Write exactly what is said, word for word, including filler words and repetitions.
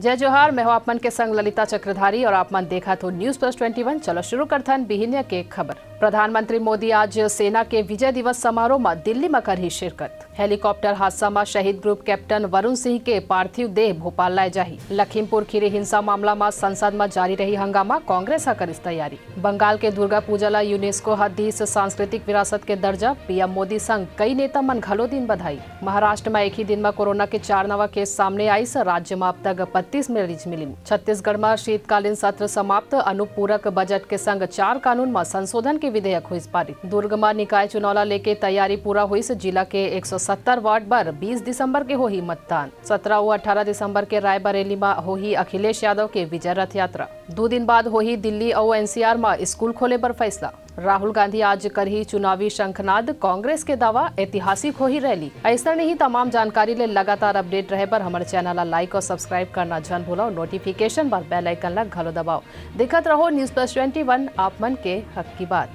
जय जोहार, मैं हूं आप मन के संग ललिता चक्रधारी और आप मन देखत हो News Plus Twenty One। चलो शुरू करथन बिहिनिया के खबर। प्रधानमंत्री मोदी आज सेना के विजय दिवस समारोह म दिल्ली म करही शिरकत। हेलीकॉप्टर हादसा म शहीद ग्रुप कैप्टन वरुण सिंह के पार्थिव देह भोपाल लाए जाही। लखीमपुर खीरी हिंसा मामला म संसद म जारी रही हंगामा, कांग्रेस ह करिस तैयारी। बंगाल के दुर्गा पूजा ला UNESCO ह दीस सांस्कृतिक विरासत के दर्जा, पीएम मोदी संग कई नेता मन घलो दिन बधाई। महाराष्ट्र म एक ही दिन म कोरोना के चार नवा केस सामने आइस, राज्य म अब तक बत्तीस मरीज मिलिन। छत्तीसगढ़ म शीतकालीन सत्र समाप्त, अनुपूरक बजट के संग चार कानून म संशोधन के विधेयक होइस पारित। दुर्ग म निकाय चुनाव ला लेके तैयारी पूरा होइस, जिला के एक सौ सत्तर वार्ड बर बीस दिसंबर के होही मतदान। सत्रह अउ अठारह दिसंबर के रायबरेली म होही अखिलेश यादव के विजय रथ यात्रा। दू दिन बाद होही दिल्ली अउ एनसीआर म स्कूल खोले बर फैसला। राहुल गांधी आज करही चुनावी शंखनाद, कांग्रेस के दावा, ऐतिहासिक होही रैली। अइसने ही तमाम जानकारी ले लगातार अपडेट रहे बर हमर चैनल ला लाइक और सब्सक्राइब करना झन भूलव, नोटिफिकेशन बर बेल आइकन ला घलो दबाव। देखत रहो News Plus Twenty One, आप मन के हक की बात।